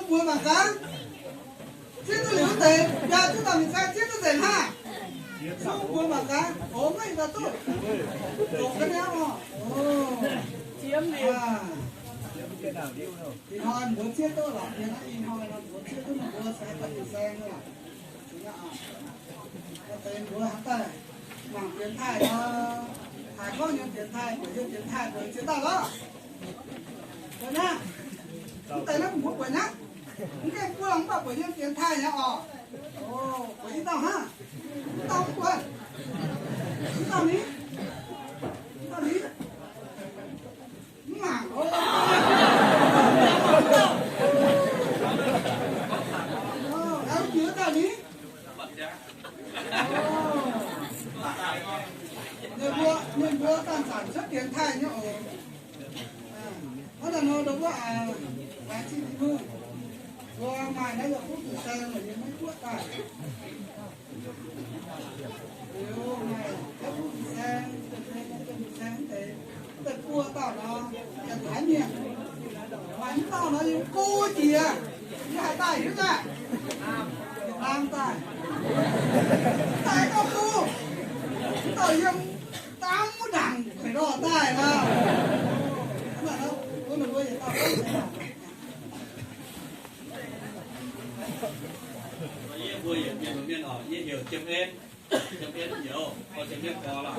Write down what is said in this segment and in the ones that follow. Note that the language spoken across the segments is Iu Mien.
Mbuo mangc gaax, zieqv duqv liuz deix, biaa duqv dauh mingh saeng zieqv duqv nzengc hnangv. Mbuo mangc gaax, oc, maiv ih dauh duqv. Zoux ga'naaiv oc. Ih hnoi mbuo zieqv duqv lorqc, ih hnoi nor mbuo zieqv duqv, mbuo saeng daaih mingh saeng lorqc. Deix mbuo haaix daaih mangc dienx taaih nor, haiz gorngv yiem dienx taaih, buatc yiem dienx taaih, buatc ziex dauh lorqc. Buatc nyei, mv deix naaiv mbuo buatc nyei. Mv gaengh buangh mv baac buatc yiem dienx taaih nyei oc. Buatc i dauh hnangv. Mv dauh mv buatc. Mv dauh ni? Mv dauh ni? Mv mangc oc. Aengx jiex dauh ni? Ninh mbuo, ninh mbuo ganh zanc cuotv dienx taaih nyei oc. Hnangv naaiv nor, ndau wuov, laengz zingh Tin-Hungh, mbuo maaih naaiv yietc fuqv fin-saeng longc yiem Meiv Guoqv daaih. Liuz maaih yietc fuqv fin-saeng, fin-saeng, deix buo dauh nor, yiem Taiv mienh. Maaih mv dauh nor yiem go jiex, yie haaix daaih hiuv daaih? Yiem Laam daaih. Daaih gauh go, mv dauh yiem Daamv wuov ndaangc kuinx lorh daaih nor. Hnangv naaic nor, mbuo yietc dauh gorngv Yie mbuo yietc mienh mienh oc, yie heuc Jiem En. Jiem En heuc, o, Jiem En gorx lorqc.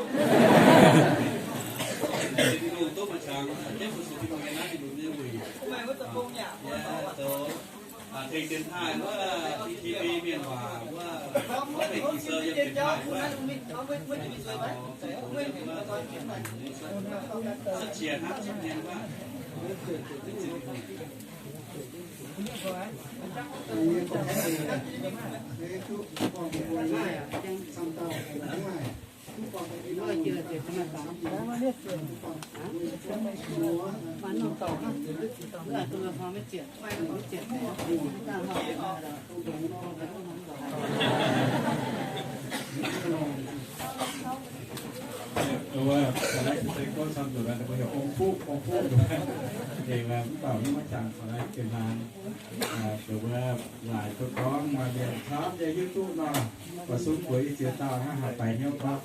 Tin-Hungh duqv maaih qangx jienv fu-sux Tin-Hungh nyei naaiv, Tin-Hungh nyei wuic. Yie zoux tengx dienx taaih wuov T V mienh waac wuov, gorngv mengh Ging-Sou yiem dienx taaih wuov, caux Setv Qiex hnangv, Setv Qiex wuov. Ong-fuqv, ong-fuqv, mv baac mv maaih qangx faaux naaiv ganh hnangv. Dongh wuov laaic duqv gorngv maaih mienh camv nyei hiuv duqv nor, baac sung mbuox yie ziex dauh hnangv haaix baix hnyouv gorngv.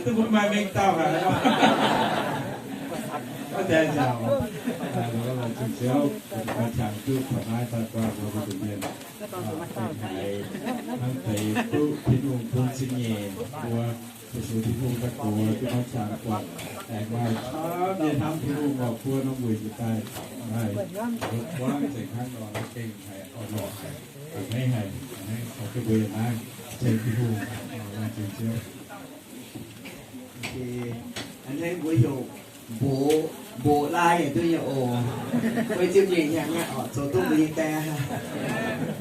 Duqv mbuo maaih mengh dauh haic nor. Deix nziaauc, lorz zingh Ziouv, maaih qangx duqv taux naaiv daaih guangc mbuo zuqc mienh, haiz hnangv deix duqv Tin-Hungh bun cing nyeic mbuo, fu-sux Tin-Hungh daaih gox duqv maaih qangx buatc, aengx maaih camv nyei hnamv Tin-Hungh oc, buo norm wuic njiec daaih, maaih buangv nzengc hnangv nor, naaiv gengh haiz orn-lorqc haic, a'hneiv haic, a'hneiv caux jienv mbuo yiem naaiv ceng Tin-Hungh, laengz zingh Ziouv. A'hneiv mbuo heuc mboqv, mboqv lai yaac duqv nyei oc. Mbuo ziouc nyeic hnyangx nyei oc, zoux duqv mbuo nyei die,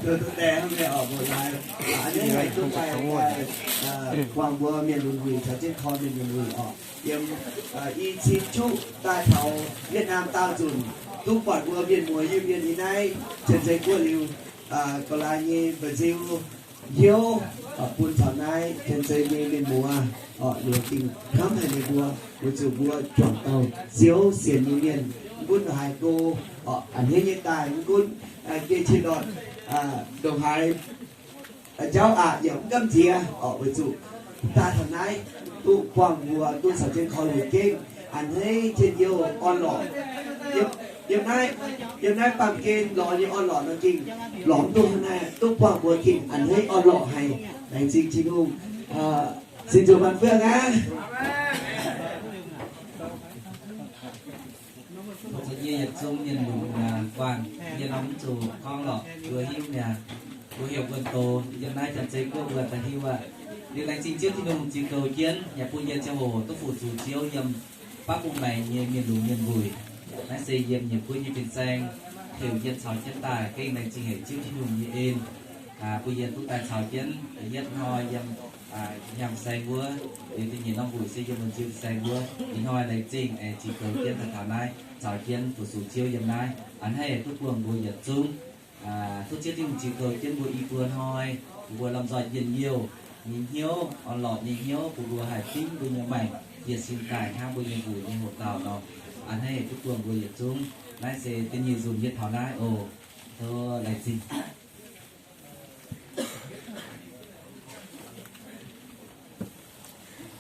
zoux duqv die hnangv nyei oc, mboqv lai. A'hneiv haiz duqv daaih, buangh mbuo mienh lunx wuic caux jienv koi mienh lunx wuic oc. Yiem i cin juqv daaih taux Việt Nam daauh nzunc, duqv buatc mbuo mienh muoz Iu-Mienh yiem naaiv Janx-Zei Guoqv liuz, gauh laaix nyei mba'nziu hnyouv bun taux naaiv Janx-Zei nyei mienh muoz oc. Liuz gengh hnamv haic ninh mbuo, weic zuqc mbuo juangc dauh Ziouv sienx nyei mienh, mv gunv ndongc haaix go oc, a'hneiv nyei daaih, mv gunv geh qiex ndortc ndongc haaix jauv aqc yaac mv gamh nziex oc, weic zuqc daaih taux naaiv duqv buangh mbuo duqv caux jienv koi wuic gengh a'hneiv njien-youh orn-lorqc. Yiem naaiv, yiem naaiv baamh gen lorz nyei orn-lorqc nor gengh lorz mv duqv hnangv naaiv, duqv buangh mbuo gengh a'hneiv orn-lorqc haic. Laengz zingh Tin-Hungh, sin nzunc maanc buoqv aqv. Mbuo yie yietc zungv mienh lunx guanh, yie norm mv zuqc gorngv lorqc, mbuo hiuv mi'aqv. Mbuo heuc buonv-doz yiem naaiv Janx-Zei Guoqv mbuo da'hiuv aqv. Liuz laengz zingh Ziouv Tin-Hungh zingh goux jienv yaac bun yie ziangh hoc duqv fu-sux Ziouv yiem baav bung maengx nyei mienh lunx mienh mbuic. Naaiv se yiem yietc buonv nyei fin-saeng heuc yie caux jienv daaih, gengh laengz zingh haic Ziouv Tin-Hungh nyei en, bun yie duqv daaih caux jienv yietv hnoi yiem hnyangx-saeng wuov. Liuz da'nyeic norm mbuic se yiem wuonh ziu fin-saeng wuov. Ih hnoi laengz zingh aengx zingh goux jienv daaih taux naaiv, caux jienv fu-sux Ziouv yiem naaiv. A'hneiv duqv buangh mbuo yietc zungv. Tov Ziouv Tin-Hungh zingh goux jienv mbuo i buo hnoi, bun mbuo lomh nzoih njien-youh nyei hnyouv, orn-lorqc nyei hnyouv, bun mbuo haih fingx mbuo nyei maengc yietc sin daaih hnangv mbuo nyei nzuqc nyei hoc dauh nor. Hneiv duqv buangh mbuo yietc zungv. Naaiv se da'nyeic nzunc nyei taux naaiv oc. Tov laengz zingh.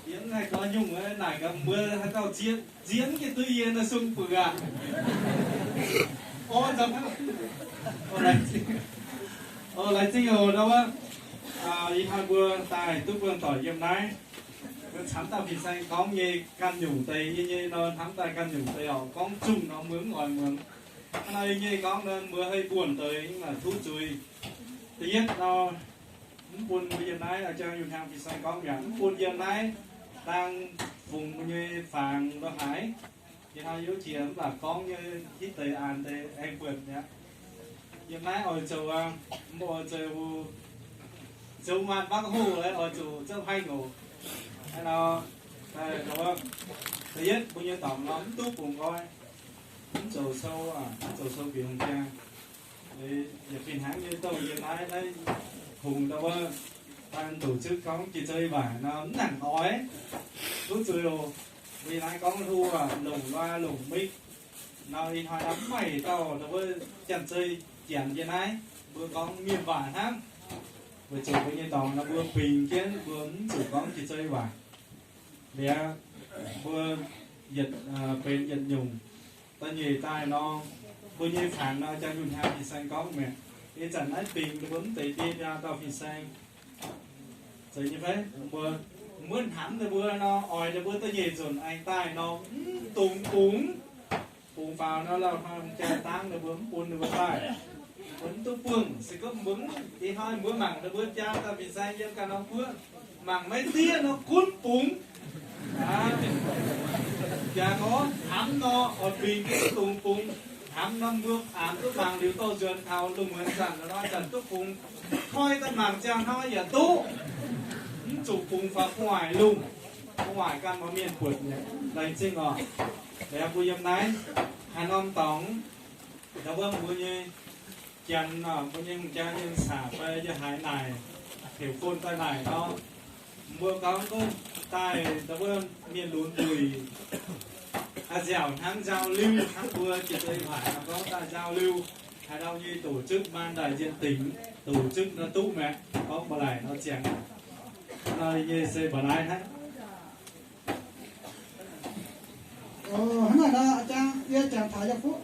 Yie mv haih gorngv nyungc, naaic gaax mbuo haaix dauh zieqv, zieqv mv jiex duqv yie naaiv sung buoz aqv. Laengz zingh oc, ndau wuov, ih hnoi mbuo daaih duqv buangh doic yiem naaiv, mbuo camv dauh fin-saeng gorngv nyei ganh nyungc deix, yie nyei nor hnamv daaih ganh nyungc deix oc, gorngv zungh nor mbuo mv oix muangx. Hnangv naaiv yie nyei gorngv nor mbuo hei buonc deix mv baac tuv zuiz. Da'yietv nor, mv bun mbuo yiem naaiv jangx Yunh Hnyangx fin-saeng gorngv mi'aqv, mv bun yiem naaiv dangh fungx mbuo nyei fangx lo haaix. Yie hnoi youv jiex mv baac gorngv nyei hitv deix aanx deix aengx buonc mi'aqv. Yiem naaiv oix zoux, mbuo oix zoux, zoux maanh mangc hoc oix zuqc zoux haic oc. Hnangv nor, da'yietv mbuo nyei dorngx nor mv duqv bungx nqoi, mv zoux sou, mv zoux sou bieqc hungh jaa. Yietc fih hnangv nyei dongh yiem naaiv, naaiv kungx ndau wuov, daaih doqc zipv gorngv jiex zei waac nor mv nangc oix, duqv zuiz oc. Mbuo yiem naaiv gorngv hluo, longc loa, longc mic nor, ih hnoi nor mv maaih dauh ndau wuov janx-zei janx yiem naaiv, mbuo gorngv mienh waac hnangv. Weic zuqc mbuo nyei dorngx nor mbuo bingx jienv, mbuo mv zuqc gorngv jiex zei waac. Liuz mbuo yietc, benx yietc nyungc. Da'nyeic daaih nor, mbuo nyei fangx nor, jangx Yunh Hnyangx fin-saeng gorngv mi'aqv, ih zanc naaiv bingx mbuo mv deix biei biaa dauh fin-saeng. Zeiz nyei fai? Mbuo, mbuo hnamv ninh mbuo nor, oix ninh mbuo da'nyeic nzunc aengx daaih nor, mv dungx bungx. Bungx faaux nor, lauh hnoi hungh jaa dangv ninh mbuo mv bun ninh mbuo daaih. Mbuo mv duqv buangh, se gorngv mbuo mv, ih hnoi mbuo mangc ninh mbuo biaa dauh fin-saeng yiem ganh norm guoqv, mangc maiv diev nor gunv bungx. Jangx oc, hnamv nor oix bingx jienv duqv bungx. Hnamv nor mbuo aanx duqv mangc liuz dorh nzuonx taux lungh muonz zanc nor, zanc duqv bungx. Koi daaih mangc ziangh hnoi yaac duqv. Mv zuqc bungx faaux gu'nguaaic lungh, gu'nguaaic ganh maaih mienh buatc mi'aqv. Laengz zingh oc. Liuz mbuo yiem naaiv haaix norm dorngx, ndau wuov mbuo nyei janx, mbuo nyei hungh jaa nyei saac fai yiem haaix naaic, heuc fon daaih naaic nor, mbuo gorngv duqv daaih ndau wuov mienh lunx mbuic, a'nziaauc hnangv giao lưu, hnangv mbuo jiex deix waac nor gorngv daaih giao lưu, haaix norm nyei tổ chức maan ndaaic nzien dingc, tổ chức nor duqv mi'aqv, gorngv mv laaic nor ziangx. Nor nyei se mba'naaiv hnangv. Hnangv naaic nor, a'jang yie jangx taux Yauh Fuqv.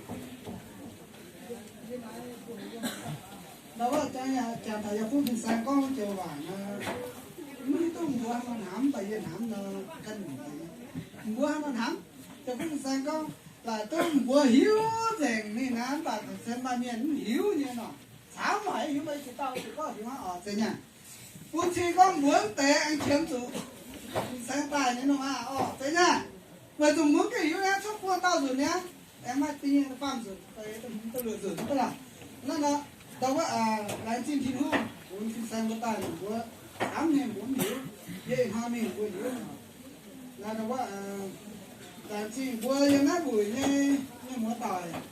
Ndau wuov jangx taux Yauh Fuqv fin-saeng gorngv joux waac nor, mv hiuv duqv mbuo hnangv nor hnamv, mv baac yie hnamv nor ganh nyungc deix. Mbuo hnangv nor hnamv, Yauh Fuqv fin-saeng gorngv laaic duqv mbuo hiuv nzengc ninh naaiv, mv baac se maaih mienh mv hiuv nyei nor. Caux maaih hiuv, maaih ziex dauh ziex gorngv hiuv hnangv oc, zeiz nyei. Bun cing gorngv mbuo mv deix aengx qiemx zuqc fin-saeng daaih nyei nor aqv oc, zeiz nyei. Weic zuqc mbuo mv gaengh hiuv nyei, cuotv buo dauh nzunc nyei, aengx maaih da'nyeic, da'faam nzunc, da'hmz, da'luoqc nzunc duqv lorqc. Hnangv nor, ndau wuov, laengz zingh Tin-Hungh bun fin-saeng mbuo daaih, mbuo camv mingh mbuo mv hiuv, yie ih hnoi mingh mbuo hiuv. Ndau wuov, laengz zingh mbuo yiem naaiv wuic nyei mienh muoz-doic.